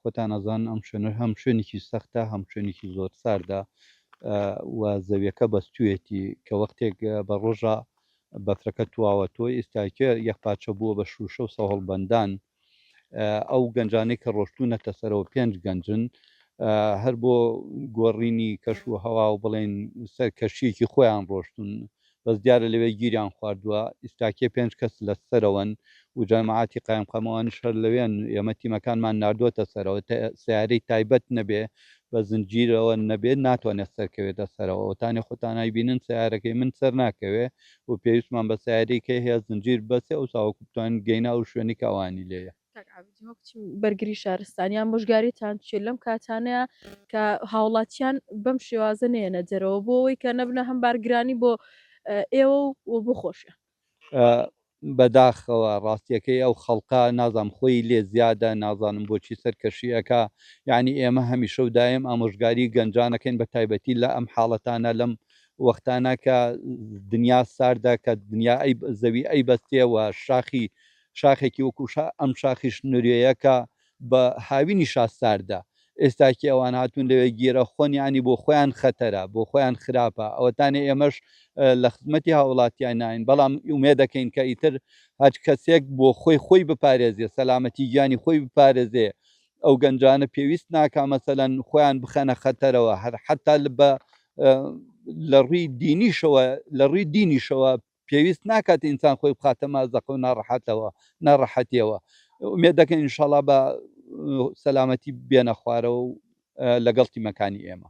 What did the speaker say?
خۆتان ئەزانن ئەم شوێنە هەم شوێنێکی سەختە هەم شوێنێکی زۆر ساردە و زەویەکە بەستوویەتی کە وەختێک بە ڕۆژە بەفرەکە تواوە تۆ ئێستاکێ یەکپارچە بووە بە شووشە و سەهۆڵبەندان. ئەو گەنجانەی کە ڕۆشتوونەتە سەرەوە پێنج گەنجن هەر بۆ گۆڕینی کەش و هەوا و بڵێن سەر کەشیەکی خۆیان ڕۆشتون بەس دیارە لەوێ گیریان خواردووە ئیستاکێ پێنج کەس لە سەرەوەن و جەماعەتی قایمقامەوانیش هەر لەوێن ئێمە تیمەکانمان ناردووەتە سەرەوە سەیارەی تایبەت نەبێ بە زنجیرەوە نەبێ ناتوانێت سەرکەوێتە سەرەوە ئەوتانێ خۆتان ئەیبینن سەیارەکەی من سەر ناکەوێ و پێویستمان بە سەیارەی کەی هەیە زنجیر ببەستێ ئەوسا وەکو بتوانین بگەینە ئەو شوێنەی کە ئەوانی لێیە. کاک عابدین وەک تیم بەرگری شارستانی ئامۆژگاریتان چیە لەم کاتانەیا کە هاوڵاتیان بەم شێوازە نەیەنە دەرەوە بۆ ئەوەی کە نەبنە هەم بارگرانی بۆ ئێوە و بۆ خۆشیان؟ بەداخەوە ڕاستیەکەی ئەو خەڵکە نازانم خۆی لێ زیادە نازانم بۆچی سەرکەشی ئەکا یانی ئێمە هەمیشە و دایم ئامۆژگاری گەنجانەکەین بە تایبەتی لە ئەم حاڵەتانە لەم وەختانە کە دنیا ساردە کە دنیا ئەی زەوی ئەی بەستێ و شاخی شاخێکی وەکو ئەم شاخیش نورێیە کە بە هاوینیشا ساردە ئێستاکی ئەوان هاتوون لەوێ گیرە خۆن یانی بۆ خۆیان خەتەرە بۆ خۆیان خراپە ئەوەتانێ ئێمەش لە خزمەتی هاوڵاتیان ناین بەڵام ئومێ دەکەین کە ئیتر هەر کەسێک بۆ خۆی خۆی بپارێزێ سەلامەتی گیانی خۆی بپارێزێ ئەو گەنجانە پێویست ناکا مەسەلەن خۆیان بخەنە خەتەرەوە هەر حتا بە لە ڕووی دینیشەوە لە ڕووی دینیشەوە پێویست ناکات ئینسان خۆی بخاتە مازەقە و ناڕەحەتەوە ناڕەحەتیەوە ئومێد دەکەین ئینشاڵا بە سەلامەتی بێنە خوارەوە و لەگەڵ تیمەکانی ئێمە.